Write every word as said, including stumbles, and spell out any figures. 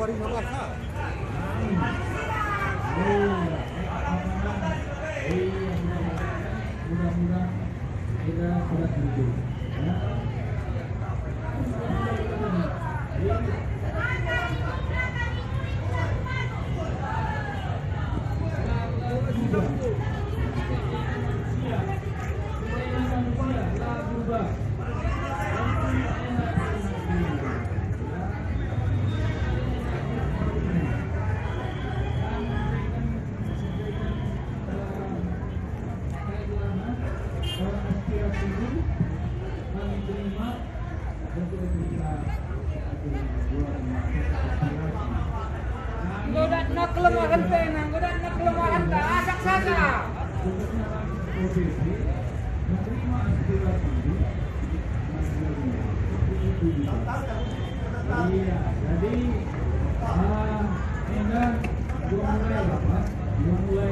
Mudah-mudahan kita sudah jujur, ya. Enggo datna kelemahen tena, enggo datna kelemahen ta, asak saja. Iya, jadi, ah, enda, gua mulai, Bapak. Gua mulai.